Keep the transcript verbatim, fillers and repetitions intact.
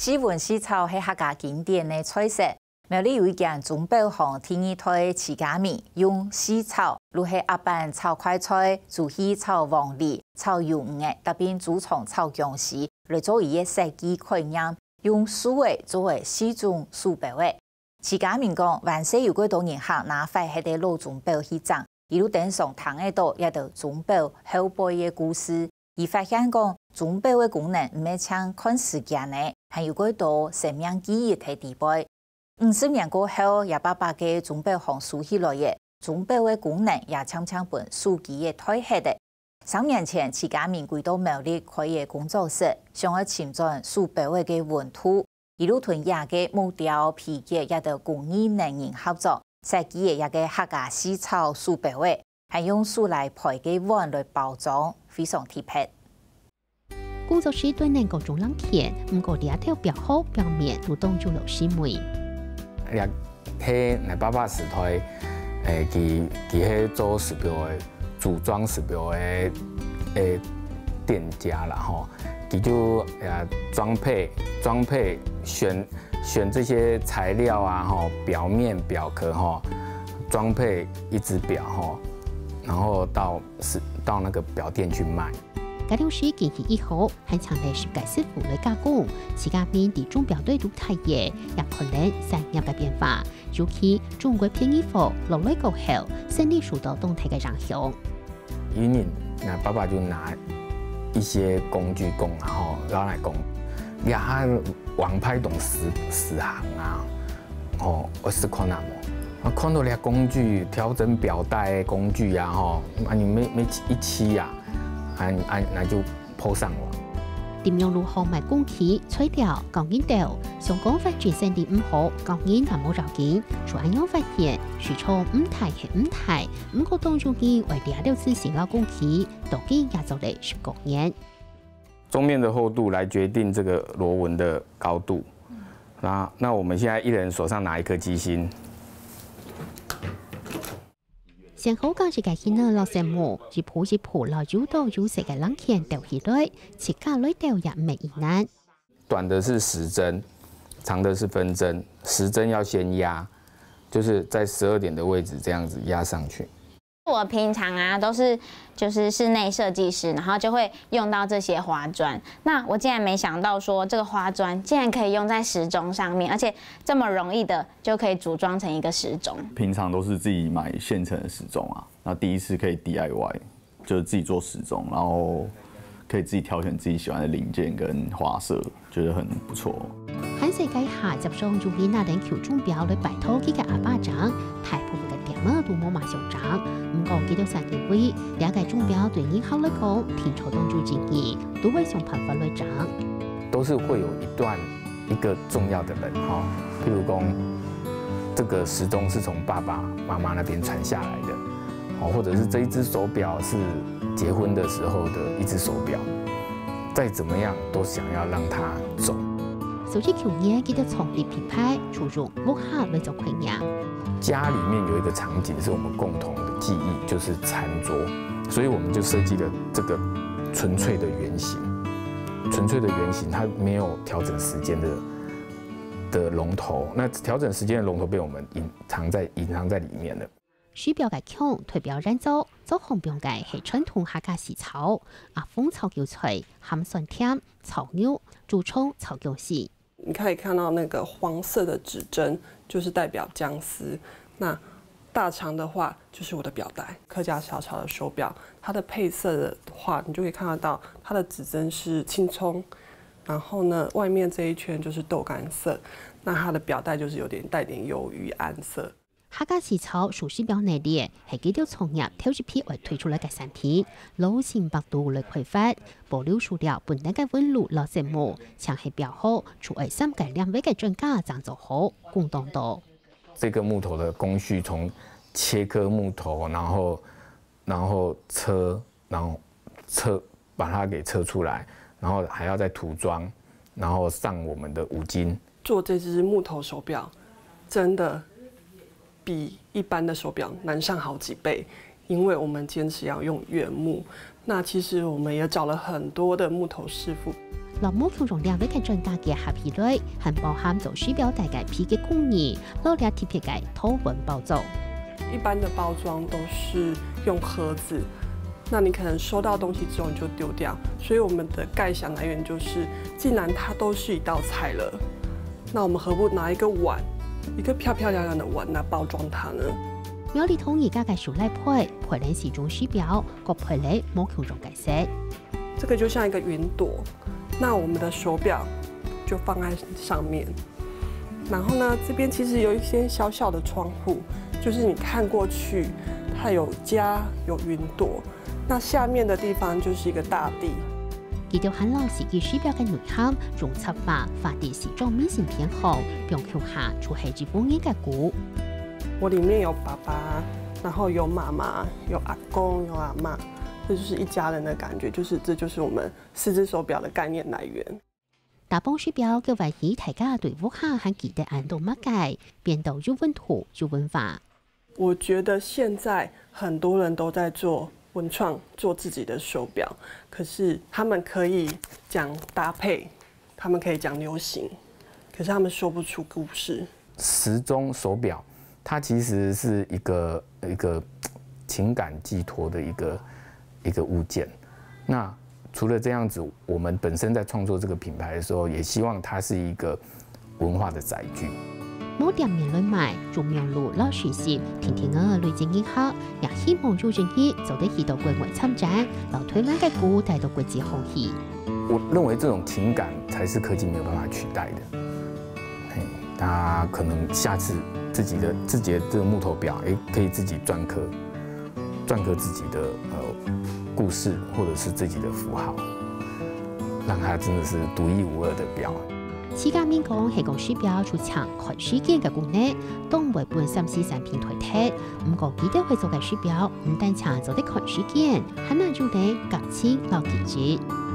四炆四炒係客家經典个菜色。苗栗有一間鍾寶行第二代徐家明，用四炒，就係鴨粄炒快菜、豬血炒黃梨、炒魷魚仔，搭配豬腸炒薑絲，來做一個設計概念，用素个做个四種素包仔。徐家明講，還細有幾多人客拿壞忒个老鍾寶去整，一路頂上聽得到這兜鍾寶後背个故事。 佢發現講，鍾寶个功能毋係淨看時間个，還有幾多生命記憶在裡背。五十年過後，這爸爸个鍾寶行收起來了，鍾寶个功能也漸漸分手機仔代替了。三年前，徐家明歸到苗栗開个工作室，想愛尋轉素包仔个溫度，一路同這个木雕、皮革這兜工藝能人合作，設計个這个客家四炒素包仔， 還用手來焙个碗來包裝，非常特別。工作室雖然講中冷天，毋過這兜表殼表面都當有老式味。這係𠊎爸爸時代，誒，佢佢係做素包个，組裝素包个，誒，店家啦吼。佢就誒裝配裝配選選這些材料啊，吼，表面表殼吼，裝配一隻表吼， 然後到是到那個表店去賣。該當時經濟已好，還請了十個師傅來加工，徐家明在鐘錶對肚大爺，也看了產業个變化，尤其中國便宜貨落來過後，生理受到當大个影響。有一年，那爸爸就拿一些工具講啊，吼，然後來講，呀，王牌董事師行啊， 哦，我是看那麼，啊，看到這工具，調整錶帶的工具啊，吼，啊，你每每一期啊，啊啊，那就破上網。點樣如何買工具、材料、工人兜，想講發展生理毋好，工人也無要緊。就恁樣發現，市場毋大係毋大，毋過當中意為了了事情个工具，到今也做了十多年。 钟面的厚度來決定這個螺紋的高度。那那我們現在一人手上拿一顆機芯，先好將一個新个老色模，一步一步摎又多又細个零件鬥起來，自家來鬥也毋係易難。短的是時針，長的是分針，時針要先壓，就是在十二點的位置這樣子壓上去。 我平常啊都是就是室内设计师，然后就会用到这些花砖。那我竟然没想到说这个花砖竟然可以用在时钟上面，而且这么容易的就可以组装成一个时钟。平常都是自己买现成的时钟啊，那第一次可以 D I Y，就是自己做时钟，然后可以自己挑选自己喜欢的零件跟花色，觉得很不错。還細个下，接上就去拿等舊鐘錶來拜託佢个阿爸整，大部分个店仔都無麼想整。毋過佢兜三兄弟，這個鐘錶對人客來講，定著當有意義，都會想辦法來整。都是會有一段一個重要的人哈，譬如講，這個時鐘是從爸爸媽媽那邊傳下來的，哦，或者是這一隻手錶是結婚的時候的一隻手錶，再怎麼樣都想要讓它走。所以舊年佢兜創立品牌，就用屋下來做概念。家裡面有一個場景是我們共同的記憶，就是餐桌，所以我們就設計了這個純粹的圓形。純粹的圓形，它沒有調整時間的的龍頭，那調整時間的龍頭被我們隱藏在隱藏在裡面了。 手錶个腔代表人做，做紅錶个係傳統客家四炒，鴨紅炒韭菜、鹹酸甜、炒肉、豬腸炒薑絲。你可以看到那個黃色的指針，就是代表薑絲。那大腸的話，就是我的錶帶。客家小炒的手錶，它的配色的話，你就可以看得到它的指針是青蔥，然後呢，外面這一圈就是豆乾色，那它的錶帶就是有點帶點魷魚顏色。 客家四炒壽司錶系列係佢兜創業頭一批愛推出來个產品，老心百度來開發，保留塑料本來个紋路摎色模，淨係錶殼就愛三個兩位个專家正做好，講當多。這個木頭的工序從切割木頭，然後然後車，然後車把它給車出來，然後還要再塗裝，然後上我們的五金。做這隻木頭手錶，真的比一般的手錶難上好幾倍，因為我們堅持要用原木。那其實我們也找了很多的木頭師傅。摎無共樣領域个專家結合起來，還包含做時錶帶个皮革工藝，摎這特別个透明包裝。一般的包裝都是用盒子，那你可能收到东西之后你就丢掉，所以我们的构想来源就是，既然它都是一道菜了，那我们何不拿一个碗，一个漂漂亮亮的碗来包装它呢？苗栗同一家个手拉胚，胚輪係種時錶，各胚輪無共樣个色。这个就像一个云朵，那我们的手表就放在上面。然后呢，这边其实有一些小小的窗户，就是你看过去，它有家有云朵，那下面的地方就是一个大地。佢兜還摎設計時錶个內涵，用插畫畫在時裝明信片項，放共下就係一屋人个故。我里面有爸爸，然后有妈妈，有阿公，有阿妈，这就是一家人的感觉，就是这就是我们四只手表的概念来源。打幫時錶个話，係大家對屋下還記得恁多麼个，變到有溫度、有文化。我觉得现在很多人都在做文创，做自己的手表，可是他们可以讲搭配，他们可以讲流行，可是他们说不出故事。时钟手表，它其实是一个一个情感寄托的一个一个物件。那除了这样子，我们本身在创作这个品牌的时候，也希望它是一个文化的载具。無店面來賣，用網路摎訊息，定定仔累積人客，也希望有人客做得去到國外參展，摎台灣个故帶到國際上去。我认为这种情感才是科技没有办法取代的。嘿，它可能下次自己的自己的这个木头表，诶，可以自己篆刻，篆刻自己的呃故事或者是自己的符号，让它真的是独一无二的表。徐家明講係講時錶就像看時間个功能，當會分三C產品代替。毋過佢兜會做个時錶，毋單淨做得看時間，還能有得感情摎記憶。